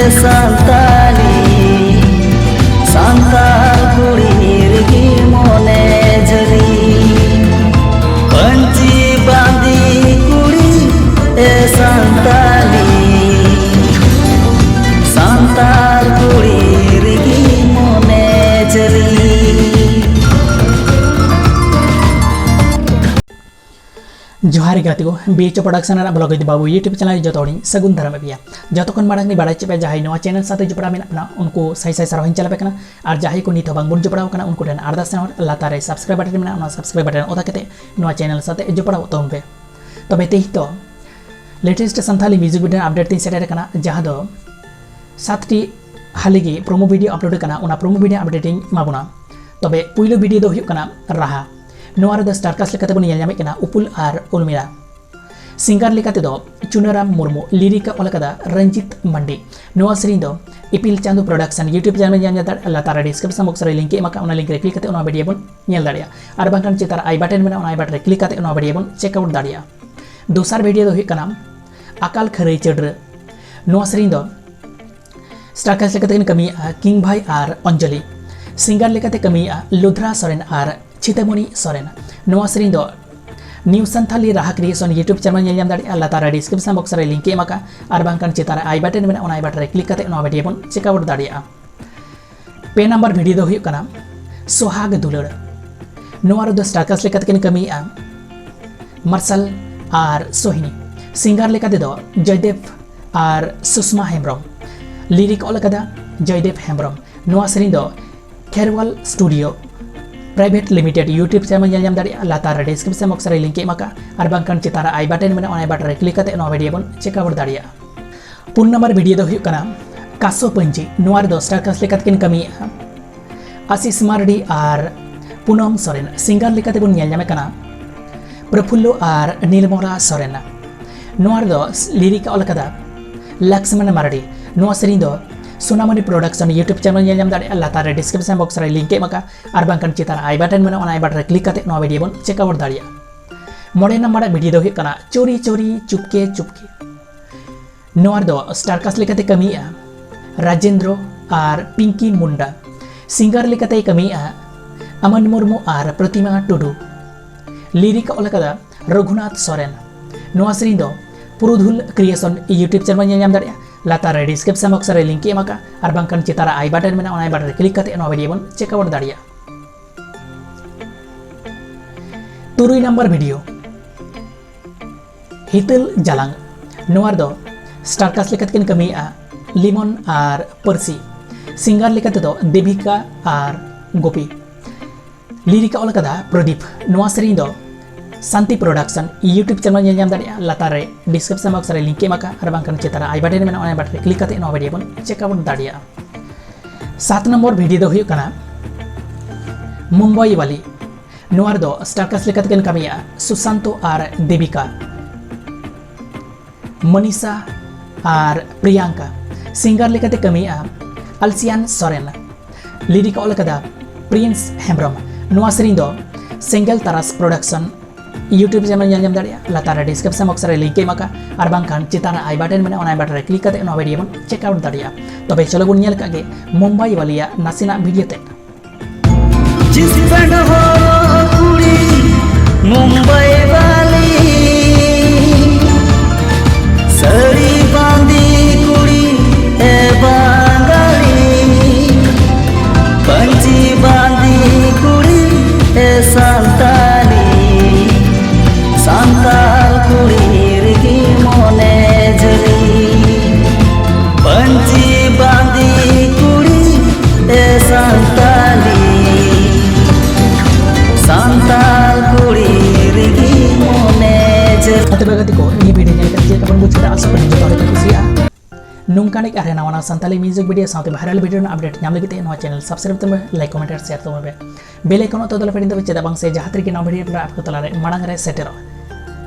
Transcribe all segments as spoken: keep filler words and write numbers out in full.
ᱥᱟᱱᱛᱟᱲᱤ, ᱥᱟᱱᱛᱟᱲ ᱠᱩᱲᱤ ᱨᱮᱜᱮ ᱢᱚᱱᱮ ᱡᱟᱹᱨᱤ᱾ ᱯᱟᱹᱧᱪᱤ ᱵᱟᱸᱫᱮ ᱠᱩᱲᱤ ᱮ ᱥᱟᱱᱛᱟᱲᱤ, ᱥᱟᱱᱛᱟᱲ ᱠᱩᱲᱤ ᱨᱮᱜᱮ ᱢᱚᱱᱮ ᱡᱟᱹᱨᱤ᱾ ᱡᱚᱦᱟᱨ ᱜᱮ ᱜᱟᱛᱮ ᱠᱚ, ᱵᱤ ᱮᱪ ᱳ production ᱨᱮᱱᱟᱜ vlog ᱤᱫᱤ ᱵᱟᱹᱵᱩ YouTube channel ᱡᱚᱛᱚ ᱦᱚᱲᱤᱧ ᱥᱟᱹᱜᱩᱱ ᱫᱟᱨᱟᱢᱮᱫ ᱯᱮᱭᱟ᱾ ᱡᱚᱛᱚ ᱠᱷᱚᱱ ᱢᱟᱲᱟᱝ ᱞᱤᱧ ᱵᱟᱲᱟᱭ ᱦᱚᱪᱚᱭᱮᱫ ᱯᱮᱭᱟ, ᱡᱟᱦᱟᱸᱭ ᱱᱚᱣᱟ channel ᱥᱟᱶᱛᱮ ᱡᱚᱯᱲᱟᱣ ᱢᱮᱱᱟᱜ ᱵᱚᱱᱟ, ᱩᱱᱠᱩ ᱥᱟᱭ ᱥᱟᱭ ᱥᱟᱨᱦᱟᱣ ᱤᱧ ᱪᱟᱞ ᱟᱯᱮ ᱠᱟᱱᱟ᱾ ᱟᱨ ᱡᱟᱦᱟᱸᱭ ᱠᱚ ᱱᱤᱛ ᱦᱚᱸ ᱵᱟᱝ ᱵᱚᱱ ᱡᱚᱯᱲᱟᱣ ᱟᱠᱟᱱᱟ, ᱩᱱᱠᱩ ᱴᱷᱮᱱ ᱟᱨᱫᱟᱥ ᱱᱮᱦᱚᱨ, ᱞᱟᱛᱟᱨ ᱨᱮ subscribe button ᱢᱮᱱᱟᱜᱼᱟ, ᱚᱱᱟ subscribe button ᱚᱛᱟ ᱠᱟᱛᱮ ᱱᱚᱣᱟ channel ᱥᱟᱶᱛᱮ ᱡᱚᱯᱲᱟᱣ ᱛᱟᱵᱚᱱ ᱯᱮ᱾ ᱛᱚᱵᱮ ᱛᱮᱦᱮᱧ ᱫᱚ latest Santali music video update ᱛᱤᱧ ᱥᱮᱴᱮᱨ ᱟᱠᱟᱱᱟ, ᱡᱟᱦᱟᱸ ᱫᱚ ᱥᱟᱛᱴᱤ ᱦᱟᱹᱞᱤ ᱜᱮ promo video upload ᱟᱠᱟᱱᱟ, ᱚᱱᱟ promo video update ᱤᱧ ᱮᱢᱟ ᱵᱚᱱᱟ᱾ ᱛᱚᱵᱮ ᱯᱩᱭᱞᱩ video ᱫᱚ ᱦᱩᱭᱩᱜ ᱠᱟᱱᱟ ᱨᱟᱦᱟ᱾ ᱱᱚᱣᱟ ᱨᱮᱫᱚ star cast ᱞᱮᱠᱟᱛᱮ ᱵᱚᱱ ᱧᱮᱞ ᱧᱟᱢᱮᱫ ᱠᱟᱱᱟ ᱩᱯᱩᱞ ᱟᱨ ᱩᱨᱢᱤᱞᱟ᱾ Singer ᱞᱮᱠᱟ ᱛᱮᱫᱚ ᱪᱩᱱᱟᱨᱟᱢ ᱢᱩᱨᱢᱩ, lyric ᱚᱞ ᱟᱠᱟᱫᱟ ᱨᱚᱧᱡᱤᱛ ᱢᱟᱱᱰᱤ᱾ ᱱᱚᱣᱟ ᱥᱮᱨᱮᱧ ᱫᱚ ᱤᱯᱤᱞ ᱪᱟᱸᱫᱩ production YouTube channel ᱧᱮᱞ ᱧᱟᱢ ᱫᱟᱲᱮᱭᱟᱜᱼᱟ, ᱞᱟᱛᱟᱨ ᱨᱮ description box ᱨᱮ link ᱮ ᱮᱢ ᱟᱠᱟᱫ, ᱚᱱᱟ link ᱨᱮ click ᱠᱟᱛᱮ ᱱᱚᱣᱟ video ᱵᱚᱱ ᱧᱮᱞ ᱫᱟᱲᱮᱭᱟᱜᱼᱟ᱾ ᱟᱨ ᱵᱟᱝᱠᱷᱟᱱ ᱪᱮᱛᱟᱱ ᱨᱮ I button ᱢᱮᱱᱟᱜᱼᱟ, ᱚᱱᱟ I button ᱨᱮ click ᱠᱟᱛᱮ ᱱᱚᱣᱟ video ᱵᱚᱱ check out ᱫᱟᱲᱮᱭᱟᱜᱼᱟ᱾ ᱫᱚᱥᱟᱨ video ᱫᱚ ᱦᱩᱭᱩᱜ ᱠᱟᱱᱟ ᱟᱠᱟᱞ ᱠᱷᱟᱹᱨᱟᱹᱭ ᱪᱟᱹᱰᱨᱟᱹ᱾ ᱱᱚᱣᱟ ᱥᱮᱨᱮᱧ ᱫᱚ star cast ᱞᱮᱠᱟᱛᱮ ᱠᱤᱱ ᱠᱟᱹᱢᱤᱭᱮᱫᱼᱟ ᱠᱤᱝ ᱵᱷᱟᱭ ᱟᱨ ᱚᱧᱡᱚᱞᱤ᱾ Singer ᱞᱮᱠᱟᱛᱮ ᱠᱟᱹᱢᱤᱭᱮᱫᱼᱟ ᱞᱩᱫᱷᱨᱟ ᱥᱚᱨᱮᱱ ᱟᱨ ᱪᱷᱤᱛᱟᱢᱚᱱᱤ ᱥᱚᱨᱮᱱ᱾ ᱱᱚᱣᱟ ᱥᱮᱨᱮᱧ ᱫᱚ New Santhali Raha Creation YouTube channel ᱧᱮᱞ ᱧᱟᱢ ᱫᱟᱲᱮᱭᱟᱜᱼᱟ, ᱞᱟᱛᱟᱨ ᱨᱮ description box ᱨᱮ link ᱮ ᱮᱢ ᱟᱠᱟᱫᱼᱟ, ᱟᱨ ᱵᱟᱝᱠᱷᱟᱱ ᱪᱮᱛᱟᱱ ᱨᱮ I button ᱢᱮᱱᱟᱜᱼᱟ, ᱚᱱᱟ I button ᱨᱮ click ᱠᱟᱛᱮ ᱱᱚᱣᱟ video ᱵᱚᱱ check out ᱫᱟᱲᱮᱭᱟᱜᱼᱟ᱾ ᱯᱮ ᱱᱟᱢᱵᱟᱨ video ᱫᱚ ᱦᱩᱭᱩᱜ ᱠᱟᱱᱟ ᱥᱚᱦᱟᱜᱽ ᱫᱩᱞᱟᱹᱲ᱾ ᱱᱚᱣᱟ ᱨᱮᱫᱚ star cast ᱞᱮᱠᱟᱛᱮ ᱠᱤᱱ ᱠᱟᱹᱢᱤᱭᱮᱫᱼᱟ ᱢᱟᱨᱥᱟᱞ ᱟᱨ ᱥᱳᱦᱤᱱᱤ᱾ Singer ᱞᱮᱠᱟ ᱛᱮᱫᱚ ᱡᱚᱭᱫᱮᱵ ᱟᱨ ᱥᱩᱥᱢᱟ ᱦᱮᱢᱵᱨᱚᱢ᱾ Lyric ᱚᱞ ᱟᱠᱟᱫᱟ ᱡᱚᱭᱫᱮᱵ ᱦᱮᱢᱵᱨᱚᱢ᱾ ᱱᱚᱣᱟ ᱥᱮᱨᱮᱧ ᱫᱚ Kherwal Studio Private Limited YouTube channel ᱧᱮᱞ ᱧᱟᱢ ᱫᱟᱲᱮᱭᱟᱜᱼᱟ, ᱞᱟᱛᱟᱨ ᱨᱮ description box ᱨᱮ link ᱮ ᱮᱢ ᱟᱠᱟᱫᱼᱟ, ᱟᱨ ᱵᱟᱝᱠᱷᱟᱱ ᱪᱮᱛᱟᱱ ᱨᱮ I button ᱢᱮᱱᱟᱜᱼᱟ, ᱚᱱᱟ I button ᱨᱮ click ᱠᱟᱛᱮ ᱱᱚᱣᱟ video ᱵᱚᱱ check out ᱫᱟᱲᱮᱭᱟᱜᱼᱟ᱾ ᱯᱩᱱ ᱱᱟᱢᱵᱟᱨ video ᱫᱚ ᱦᱩᱭᱩᱜ ᱠᱟᱱᱟ ᱠᱟᱥᱳ ᱯᱟᱹᱧᱪᱤ᱾ ᱱᱚᱣᱟ ᱨᱮᱫᱚ star cast ᱞᱮᱠᱟᱛᱮ ᱠᱤᱱ ᱠᱟᱹᱢᱤᱭᱮᱫᱼᱟ ᱟᱥᱤᱥ ᱢᱟᱨᱰᱤ ᱟᱨ ᱯᱩᱱᱟᱢ ᱥᱚᱨᱮᱱ᱾ Singer ᱞᱮᱠᱟᱛᱮ ᱵᱚᱱ ᱧᱮᱞ ᱧᱟᱢᱮ ᱠᱟᱱᱟ ᱯᱨᱚᱯᱷᱩᱞᱞᱚ ᱟᱨ ᱱᱤᱞᱢᱚᱞᱟ ᱥᱚᱨᱮᱱ᱾ ᱱᱚᱣᱟ ᱨᱮᱫᱚ lyric ᱚᱞ ᱟᱠᱟᱫᱟ ᱞᱟᱠᱥᱢᱟᱱ ᱢᱟᱨᱰᱤ᱾ ᱱᱚᱣᱟ ᱥᱮᱨᱮᱧ ᱫᱚ ᱥᱳᱱᱟᱢᱚᱱᱤ Production YouTube channel ᱧᱮᱞ ᱧᱟᱢ ᱫᱟᱲᱮᱭᱟᱜᱼᱟ, ᱞᱟᱛᱟᱨ ᱨᱮ description box ᱨᱮ link ᱮ ᱮᱢ ᱟᱠᱟᱫᱼᱟ, ᱟᱨ ᱵᱟᱝᱠᱷᱟᱱ ᱪᱮᱛᱟᱱ ᱨᱮ I button ᱢᱮᱱᱟᱜᱼᱟ, ᱚᱱᱟ I button ᱨᱮ click ᱠᱟᱛᱮ ᱱᱚᱣᱟ video ᱵᱚᱱ check out ᱫᱟᱲᱮᱭᱟᱜᱼᱟ᱾ ᱢᱚᱬᱮ ᱱᱟᱢᱵᱟᱨ video ᱫᱚ ᱦᱩᱭᱩᱜ ᱠᱟᱱᱟ ᱪᱳᱨᱤ ᱪᱳᱨᱤ ᱪᱩᱯᱠᱮ ᱪᱩᱯᱠᱮ᱾ ᱱᱚᱣᱟ ᱨᱮᱫᱚ star cast ᱞᱮᱠᱟᱛᱮ ᱠᱟᱹᱢᱤᱭᱮᱫᱼᱟ ᱨᱟᱡᱮᱱᱫᱨᱚ ᱟᱨ ᱯᱤᱝᱠᱤ ᱢᱩᱱᱰᱟ᱾ ᱥᱤᱝᱜᱟᱨ ᱞᱮᱠᱟᱛᱮᱭ ᱠᱟᱹᱢᱤᱭᱮᱫᱼᱟ ᱟᱢᱟᱱ ᱢᱩᱨᱢᱩ ᱟᱨ ᱯᱨᱚᱛᱤᱢᱟ ᱴᱩᱰᱩ᱾ ᱞᱤᱨᱤᱠ ᱚᱞ ᱟᱠᱟᱫᱟ ᱨᱚᱜᱷᱩᱱᱟᱛᱷ ᱥᱚᱨᱮᱱ᱾ ᱱᱚᱣᱟ ᱥᱮᱨᱮᱧ ᱫᱚ ᱯᱩᱨᱩᱫᱷᱩᱞ ᱠᱨᱤᱭᱮᱥᱚᱱ YouTube ᱪᱮᱱᱮᱞ ᱧᱮᱞ ᱧᱟᱢ ᱫᱟᱲᱮᱭᱟᱜᱼᱟ᱾ ᱞᱟᱛᱟᱨ ᱨᱮ ᱰᱤᱥᱠᱨᱤᱯᱥᱚᱱ ᱵᱚᱠᱥ ᱨᱮ ᱞᱤᱝᱠ ᱮᱢ ᱟᱠᱟᱫᱼᱟ ᱟᱨ ᱵᱟᱝᱠᱷᱟᱱ ᱪᱮᱛᱟᱱ ᱨᱮ ᱟᱭ ᱵᱟᱴᱚᱱ ᱢᱮᱱᱟᱜᱼᱟ, ᱚᱱᱟ ᱟᱭ ᱵᱟᱴᱚᱱ ᱨᱮ ᱠᱞᱤᱠ ᱠᱟᱛᱮ ᱱᱚᱣᱟ ᱵᱷᱤᱰᱤᱭᱳ ᱵᱚᱱ ᱪᱮᱠ ᱟᱣᱩᱴ ᱫᱟᱲᱮᱭᱟᱜᱼᱟ᱾ ᱛᱩᱨᱩᱭ ᱱᱟᱢᱵᱟᱨ ᱵᱷᱤᱰᱤᱭᱳ, ᱦᱤᱛᱟᱹᱞ ᱡᱟᱞᱟᱝ᱾ ᱱᱚᱣᱟ ᱨᱮᱫᱚ ᱥᱴᱟᱨ ᱠᱟᱥᱴ ᱞᱮᱠᱟᱛᱮ ᱠᱤᱱ ᱠᱟᱹᱢᱤᱭᱮᱫᱼᱟ ᱞᱤᱢᱚᱱ ᱟᱨ ᱯᱟᱹᱨᱥᱤ᱾ ᱥᱤᱝᱜᱟᱨ ᱞᱮᱠᱟᱛᱮ ᱫᱚ ᱫᱮᱵᱤᱠᱟ ᱟᱨ ᱜᱳᱯᱤ᱾ ᱞᱤᱨᱤᱠ ᱚᱞ ᱟᱠᱟᱫᱟ ᱯᱨᱚᱫᱤᱯ᱾ ᱱᱚᱣᱟ ᱥᱮᱨᱮᱧ ᱫᱚ ᱥᱟᱱᱛᱤ ᱯᱨᱚᱰᱟᱠᱥᱚᱱ YouTube ᱪᱮᱱᱮᱞ ᱧᱮᱞ ᱧᱟᱢ ᱫᱟᱲᱮᱭᱟᱜᱼᱟ᱾ ᱞᱟᱛᱟᱨ ᱨᱮ ᱰᱤᱥᱠᱨᱤᱯᱥᱚᱱ ᱵᱚᱠᱥ ᱨᱮ ᱞᱤᱝᱠ ᱮᱢ ᱟᱠᱟᱫᱼᱟ ᱟᱨ ᱵᱟᱝᱠᱷᱟᱱ ᱪᱮᱛᱟᱱ ᱨᱮ ᱟᱭ ᱵᱟᱴᱚᱱ ᱢᱮᱱᱟᱜᱼᱟ, ᱚᱱᱟ ᱟᱭ ᱵᱟᱴᱚᱱ ᱨᱮ ᱠᱞᱤᱠ ᱠᱟᱛᱮ ᱱᱚᱣᱟ ᱵᱷᱤᱰᱤᱭᱳ ᱵᱚᱱ ᱪᱮᱠ ᱟᱣᱩᱴ ᱫᱟᱲᱮᱭᱟᱜᱼᱟ᱾ ᱥᱟᱛ ᱱᱚᱢᱵᱚᱨ ᱵᱷᱤᱰᱤᱭᱳ ᱫᱚ ᱦᱩᱭᱩᱜ ᱠᱟᱱᱟ ᱢᱩᱢᱵᱟᱭ ᱣᱟᱞᱤ᱾ ᱱᱚᱣᱟ ᱨᱮᱫᱚ ᱥᱴᱟᱨ ᱠᱟᱥᱴ ᱞᱮᱠᱟᱛᱮ ᱠᱤᱱ ᱠᱟᱹᱢᱤᱭᱮᱫᱼᱟ ᱥᱩᱥᱟᱱᱛᱚ ᱟᱨ ᱫᱮᱵᱤᱠᱟ᱾ ᱢᱚᱱᱤᱥᱟ ᱟᱨ ᱯᱨᱤᱭᱟᱝᱠᱟ᱾ ᱥᱤᱝᱜᱟᱨ ᱞᱮᱠᱟᱛᱮ ᱠᱟᱹᱢᱤᱭᱮᱫᱼᱟ ᱟᱞᱥᱤᱭᱟᱱ ᱥᱚᱨᱮᱱ᱾ ᱞᱤᱨᱤᱠ ᱚᱞ ᱟᱠᱟᱫᱟ ᱯᱨᱤᱱᱥ ᱦᱮᱢᱵᱨᱚᱢ᱾ ᱱᱚᱣᱟ ᱥᱮᱨᱮᱧ ᱫᱚ ᱥᱮᱸᱜᱮᱞ ᱛᱟᱨᱟᱥ ᱯᱨᱚᱰᱟᱠᱥᱚᱱ YouTube ᱪᱮᱱᱮᱞ ᱧᱮᱞ ᱧᱟᱢ ᱫᱟᱲᱮᱭᱟᱜᱼᱟ᱾ ᱞᱟᱛᱟᱨ ᱨᱮ ᱰᱤᱥᱠᱨᱤᱯᱥᱚᱱ ᱵᱚᱠᱥ ᱨᱮ ᱞᱤᱝᱠ ᱮᱢ ᱟᱠᱟᱫᱼᱟ ᱟᱨ ᱵᱟᱝᱠᱷᱟᱱ ᱪᱮᱛᱟᱱ ᱨᱮ ᱟᱭ ᱵᱟᱴᱚᱱ ᱢᱮᱱᱟᱜᱼᱟ, ᱚᱱᱟ ᱟᱭ ᱵᱟᱴᱚᱱ ᱨᱮ ᱠᱞᱤᱠ ᱠᱟᱛᱮ ᱱᱚᱣᱟ ᱵᱷᱤᱰᱤᱭᱳ ᱵᱚᱱ ᱪᱮᱠ ᱟᱣᱩᱴ ᱫᱟᱲᱮᱭᱟᱜᱼᱟ᱾ ᱛᱚᱵᱮ ᱪᱚᱞᱚ ᱵᱚᱱ ᱧᱮᱞ ᱠᱟᱜ ᱜᱮ ᱢᱩᱢᱵᱟᱭ ᱣᱟᱞᱤᱭᱟᱜ ᱱᱟᱥᱮᱱᱟᱜ ᱵᱷᱤᱰᱤᱭᱳ ᱛᱮ᱾ ᱡᱤᱱᱥᱯᱮᱱᱴ ᱦᱚᱨᱚᱜ ᱠᱩᱲᱤ ᱢᱩᱢᱵᱟᱭ ᱵᱟᱞᱤ, ᱥᱟᱹᱲᱤ ᱵᱟᱸᱫᱮ ᱠᱩᱲᱤ ᱮ ᱵᱟᱝᱜᱟᱞᱤ, ᱯᱟᱹᱧᱪᱤ ᱵᱟᱸᱫᱮ ᱠᱩᱲᱤ ᱮ ᱥᱟᱱᱛᱟᱞᱤ, ᱥᱟᱱᱛᱟᱞ ᱠᱩᱲᱤ ᱨᱮᱜᱮ ᱢᱚᱱᱮ ᱡᱟᱹᱞᱤ, ᱯᱟᱹᱧᱪᱤ ᱵᱟᱸᱫᱮ ᱠᱩᱲᱤ ᱮ ᱥᱟᱱᱛᱟᱞᱤ, ᱥᱟᱱᱛᱟᱞ ᱠᱩᱲᱤ ᱨᱮᱜᱮ ᱢᱚᱱᱮ ᱡᱟᱹᱞᱤ᱾ ᱛᱚᱵᱮ ᱜᱟᱛᱮ ᱠᱚ, ᱱᱤᱭᱟᱹ ᱵᱷᱤᱰᱤᱭᱳ ᱧᱮᱞ ᱠᱟᱛᱮ ᱪᱮᱫ ᱞᱮᱠᱟ ᱵᱚᱱ ᱵᱩᱡᱷᱟᱹᱣ ᱠᱮᱫᱟ? ᱟᱥᱟ ᱠᱚᱨᱮ ᱡᱚᱛᱚ ᱦᱚᱲ ᱠᱚ ᱠᱩᱥᱤᱭᱟᱜᱼᱟ᱾ ᱱᱚᱝᱠᱟᱱ ᱟᱨᱦᱚᱸ ᱱᱟᱣᱟ ᱱᱟᱣᱟ ᱥᱟᱱᱛᱟᱞᱤ ᱢᱤᱭᱩᱡᱤᱠ ᱵᱷᱤᱰᱤᱭᱳ ᱥᱟᱶᱛᱮ ᱵᱷᱟᱭᱨᱟᱞ ᱵᱷᱤᱰᱤᱭᱳ ᱨᱮᱱᱟᱜ ᱟᱯᱰᱮᱴ ᱧᱟᱢ ᱞᱟᱹᱜᱤᱫ ᱛᱮ ᱱᱚᱣᱟ ᱪᱮᱱᱮᱞ ᱥᱟᱵᱥᱠᱨᱟᱭᱤᱵ ᱛᱟᱵᱚᱱ ᱯᱮ, ᱞᱟᱭᱤᱠ, ᱠᱚᱢᱮᱱᱴ ᱟᱨ ᱥᱮᱭᱟᱨ ᱛᱟᱵᱚᱱ ᱯᱮ᱾ ᱵᱮᱞ ᱟᱭᱠᱚᱱ ᱚᱛᱚ ᱫᱚ ᱟᱞᱚᱯᱮ ᱦᱤᱲᱤᱧ ᱛᱟᱵᱚᱱᱟ, ᱪᱮᱫᱟᱜ ᱵᱟᱝ ᱥᱮ ᱡᱟᱦᱟᱸ ᱛᱤᱨᱮᱜᱮ ᱱᱟᱣᱟ ᱵᱷᱤᱰᱤᱭᱳ ᱨᱮᱱᱟᱜ ᱟᱯᱮ ᱠᱚ ᱛᱟᱞᱟᱨᱮ ᱢᱟᱲᱟᱝ ᱨᱮ ᱥᱮᱴᱮᱨᱚᱜᱼᱟ᱾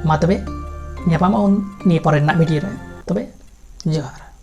ᱢᱟ ᱛᱚᱵᱮ ᱧᱟᱯᱟᱢᱚᱜ ᱟᱵᱚᱱ ᱱᱤᱭᱟᱹ ᱯᱚᱨᱮ ᱨᱮᱱᱟᱜ ᱵᱷᱤᱰᱤᱭᱳ ᱨᱮ᱾ ᱛᱚᱵᱮ ᱡᱚᱦᱟᱨ᱾